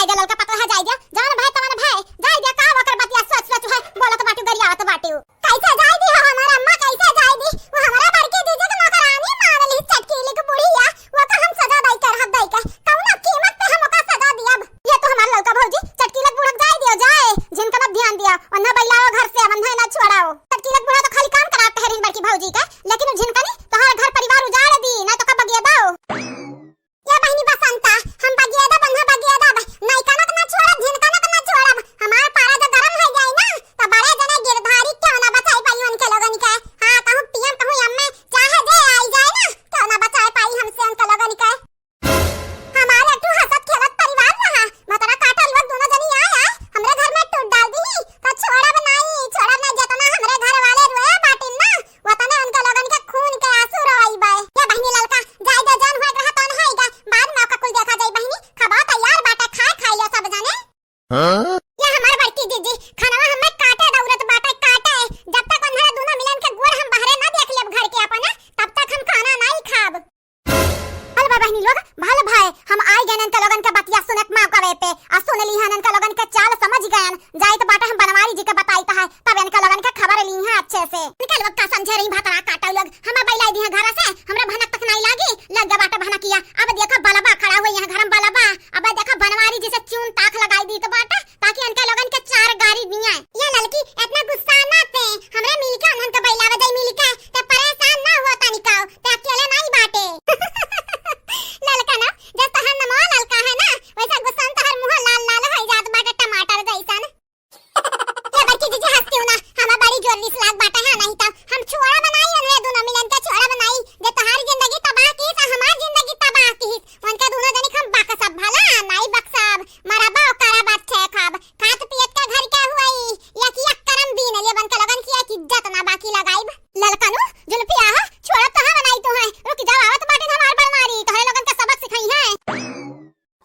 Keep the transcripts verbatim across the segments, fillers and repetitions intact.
ये ललका पतोह जाए दिया, जवन भय तवन भय, जाए दिया, का ओकर बतिया सोच सोच है, बोलत बाटू, गरियावत बाटू। कैसे जाए दी हो हमार अम्मा, कैसे जाए दी? वो हमारा बड़की जीजी के नौकरानी मान ली, चटकीली के बुढ़िया, वो का हम सजा दई के रहब दई के, कौनो कीमत पे हम ओका सजा दियब। ये तो हमार ललका भौजी, चटकीली के बुढ़क जाए दियो जाए, झिनकना ध्यान दिया, वन्ना बैलाओ घर से, वन्ना ना छोड़ाओ। चटकीली के बुढ़ा तो खाली काम करात है रिन बड़की भौजी के, लेकिन उ झिनकनी तोहार घर परिवार उजाड़ दी, ना तो का बगिया दाओ। ये बहिनी बसंता, हम बगिया दब, हम बगिया दब, नइका ना के ना छोड़ब, झिनका ना के ना छोड़ब। हमार पारा जो गरम हो जाई ना, तो बड़े जने गिरधारी क्यों ना बचाई पाई उनके लोगन के। हाँ, कहूँ पीएम, कहूँ एमए, चाहे जे आई जाए ना, क्यों ना बचाई पाई हमसे उनके लोगन के। हमार एक ठो हंसत खेलत परिवार रहा, भतरा काटा लोग दोनों जनी आए, आए, हमरे घर में टूट डाल दी, तो छोड़ब नहीं, छोड़ब नहीं, जितना हमरे घर वाले रोए बाटिन ना, वतने उनके लोगन के खून के आंसू रोइबे। ये बहिनी ललका, जाए दे, जौन होए के रहा तौन होइगा, बाद में ओका कुल देखा जाई बहिनी। खबा तैयार बाटे, खाए खाए ले सब जने। हाँ? ये हमार बड़की जीजी, खानवा हमें काटे दौड़त बाटे, काटे। जब तक उन्हरे दोनों मिलन के गोड़ हम बाहरे ना देख लेब घर के अपने, तब तक हम खाना नहीं खाब। भल बा बहिनी लोग, भल भाई, हम आई गए इनके लोगन के बतिया सुने के मौका वे पे, आ सुन ली हन इनके लोगन के चाल समझ गए। जाइत बाटे हम बनवारी जी के बताइत है, तब इनके लोगन के खबर ली है अच्छे से। इनके लोग का समझे रही भतरा काटा लोग, हम बैलाई दी है घर से, हमरा भनक तक नहीं लागी, लग गया बाटे भनकिया। अब देखो बलबा खड़ा हुई है घर में बलबा, अब देखो बनवारी जी से चून ताक लगाई दी तो बाटे, ताकि इनके लोगन के चार गारी दिए। ये ललकी इतना गुस्सा ना ते, हमरे मिलके उन्हन के बैलावे जाई मिलके, ते परेशान ना हुआ तनिका, ते अकेले नहीं बाटे। ललका ना, जस तोहार नमवा ललका है ना, वैसा गुस्सा में तोहार मुंह लाल लाल हो जात बाटे टमाटर जैसन। ये बड़की जीजी हंसती हूँ ना, हमें बड़ी जोर रिस लाग बाटे है, नहीं तो हम छोड़ा बनाई, उन्हें दोनों मिलन के छोड़ा बनाई, जे तोहार जिंदगी तबाह की, तो हमार जिंदगी तबाह की, उनके दोनों जनी हम बकसब भला, नहीं बकसब, मरबा ओकरा बाद छे खाब, खात पियत के घर के हुई, एक एक करम बीन लेबन के लोगन की एक इज्जत ना बाकी लगाइब। ललकनु, जुल्फिया हो, छोड़त तो हम नहीं तो है, रुक जाओ, आवत बाटिन हमार बनवारी, तोहरे लोगन के सबक सिखाई है।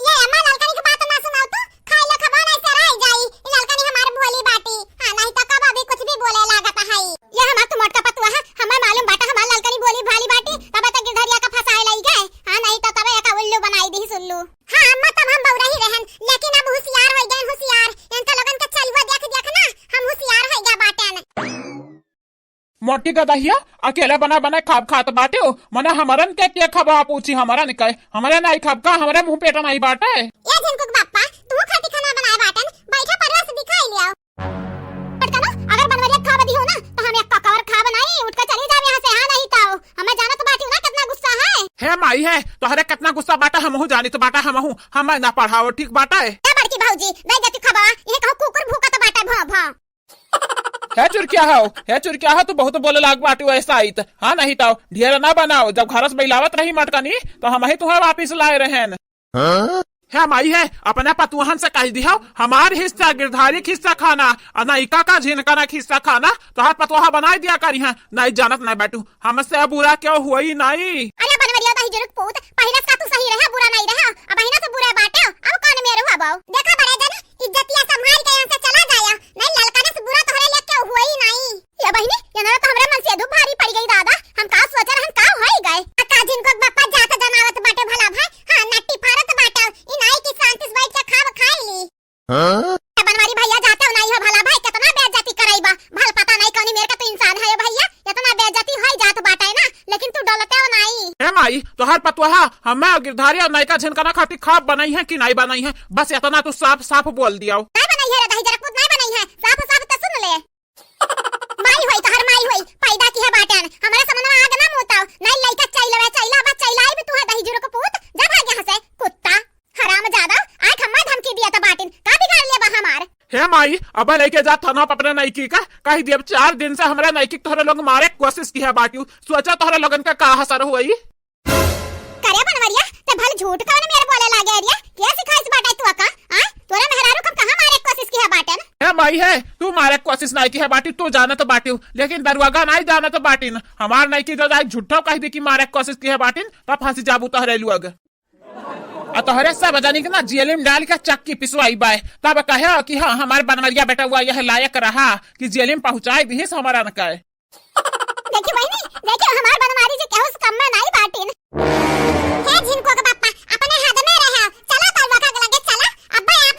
ये अम्मा ललकनी के बात ना सुनाओ तो, खाई लो खबा नहीं से रह जाई, ई ललकनी हमार भोली बाटी, हाँ नहीं तो कब अभी कुछ भी बोले लागत है। ये हमार तो मोटका पतुआ है, हमें मालूम बाटा हमार ललकनी भोली भाली बाटी, तब तक गिरधरिया का फंसाए लाई गए, हाँ नहीं तो तबे एका उल्लू बनाई दी उल्लू। हाँ अम्मा तब हम बौरा ही रहन, लेकिन अब होशियार हो गए होशियार, इनका लोगन के चलुआ देख देख ना हम होशियार हो गया बाटन। मोटी गदहिया, अकेले बना बना खाब खात बाटे हो, मने हमरन के के खबा पूछी, हमरन के, हमरे नाई खाब का, हमरे मुंह पेट नाई बाटे। ए झिनकुक बाप्पा, तू खाती खाना बनाए बाटन, बैठा परवा से दिखाई लियाओ। पटकनो, अगर बनवरिया खाब दी हो ना, तो हम एक ककवर खाब नहीं, उठ के चली जाब यहाँ से, हाँ नहीं तो। हमें जानत बाटी ना कितना गुस्सा है। हे माई है, तोहरे कितना गुस्सा बाटा हमहू जानित बाटा हमहू, हमें ना पढ़ाओ ठीक बाटे। ए बड़की भौजी, दे जति खबा, ये कहूँ कुकुर भूकत बाटे भौं भौं। हे चुरकिया हो, हे चुरकिया हो, तू बहुत बोले लाग बाटू ऐसा आइत। हाँ नहीं तो ढेर ना बनाओ, जब घर से बैलावत रही मटकनी तो हम ही तुम्हें वापिस लाए रहेन। हाँ? हे माई है, अपने पतुहन से कह दिहो, हमार हिस्सा गिरधारी के हिस्सा खाना, आ नइका का झिनका ना हिस्सा खाना, तोहार पतुहा बनाई दिया करी है, नहीं जानत नहीं बैठू, हमसे बुरा क्यों हुई नहीं। अरे बनवरिया दही जुरुक पूत, पहिला से का तू सही रहे, बुरा नहीं रहे, अब अहिना से बुरा बाटे, अब कौन मेरू अब? देखा बड़े जन, इज्जतिया संभाल के यहाँ से चला जाया, नहीं ललकने से बुरा तोहरे लिए क्यों हुई नहीं। ये बहिनी, ये ना तो हमरे मन से दु भारी पड़ गई दादा, हम का सोच रहे, हम का होई गए। आ का झिनकुक बाप्पा जात जनावत बाटे भला भाई, हाँ नट्टी फारत बाटे, ई नाई की शांति से बैठ के खाब खाई ली। हाँ? ए बनवारी भैया जाते हो नाई हो भला भाई, कितना बेइज्जती कराई बा, भल पता नहीं कौनी मेर का तो इंसान है ये भैया, इतना बेइज्जती होई जात बाटे ना, लेकिन तू डलते हो नाई। ए माई, तोहार पतुहा, हमें गिरधारी और नयका झिनकना खातिर खाब बनाई है कि नहीं बनाई है, बस इतना तू साफ साफ बोल दियो। नहीं बनाई है रे दही जरा पूत, नहीं बनाई है, साफ साफ तो सुन ले। माई होई तोहर माई होई, पैदा किहे बाटेन, हमरे समनवा आग ना मुताओ, नहीं लइका चैलवे चैला बा, चैलाई भी तू है दही जुरुक पूत, जा भाग यहाँ से, कुत्ता, हरामजादा, आज हम्मा धमकी दिया था बाटिन, का बिगाड़ ले बा हमार? हे माई, अब लेके जा थाना पकड़े नहीं की का, कह दिया चार दिन से हमरा नहीं की तोहरे लोग मारे कोशिश किहे बाटियो, सोचा तोहरे लोगन का का हसर होई। करे बनवरिया, ते भल झूठ कवन मेर बोले लागे रिया? के सिखाइस बाटे तू का? आ? तोरे मेहरारू कब कहाँ मारे कोशिश किहे बाटेन? हे माई है, तू मारे कोशिश नहीं किहे बाटी, तू जानत बाटियो, लेकिन दरुआगा नहीं जानत बाटिन। हमार नहीं की जो जाए झूठो कह दी कि मारे कोशिश किहे बाटिन, तब फंसी जाबू तोहरे लोग। आ तोहरे सब जानी के ना जेल में डाल के चक्की पिसवाई बाय, तब कहे कि हाँ हमार बनवरिया बेटा हुआ यह लायक रहा कि जेल में पहुँचाई दिहिस हमारा न कहे। देखी बहिनी, देखी हमार बनवारी जी केहू से कम में नाई बाटिन। हे झिनकुक बाप्पा, अपने हद में रहे। चला बलुआ का लगे चला, अब्बा यहाँ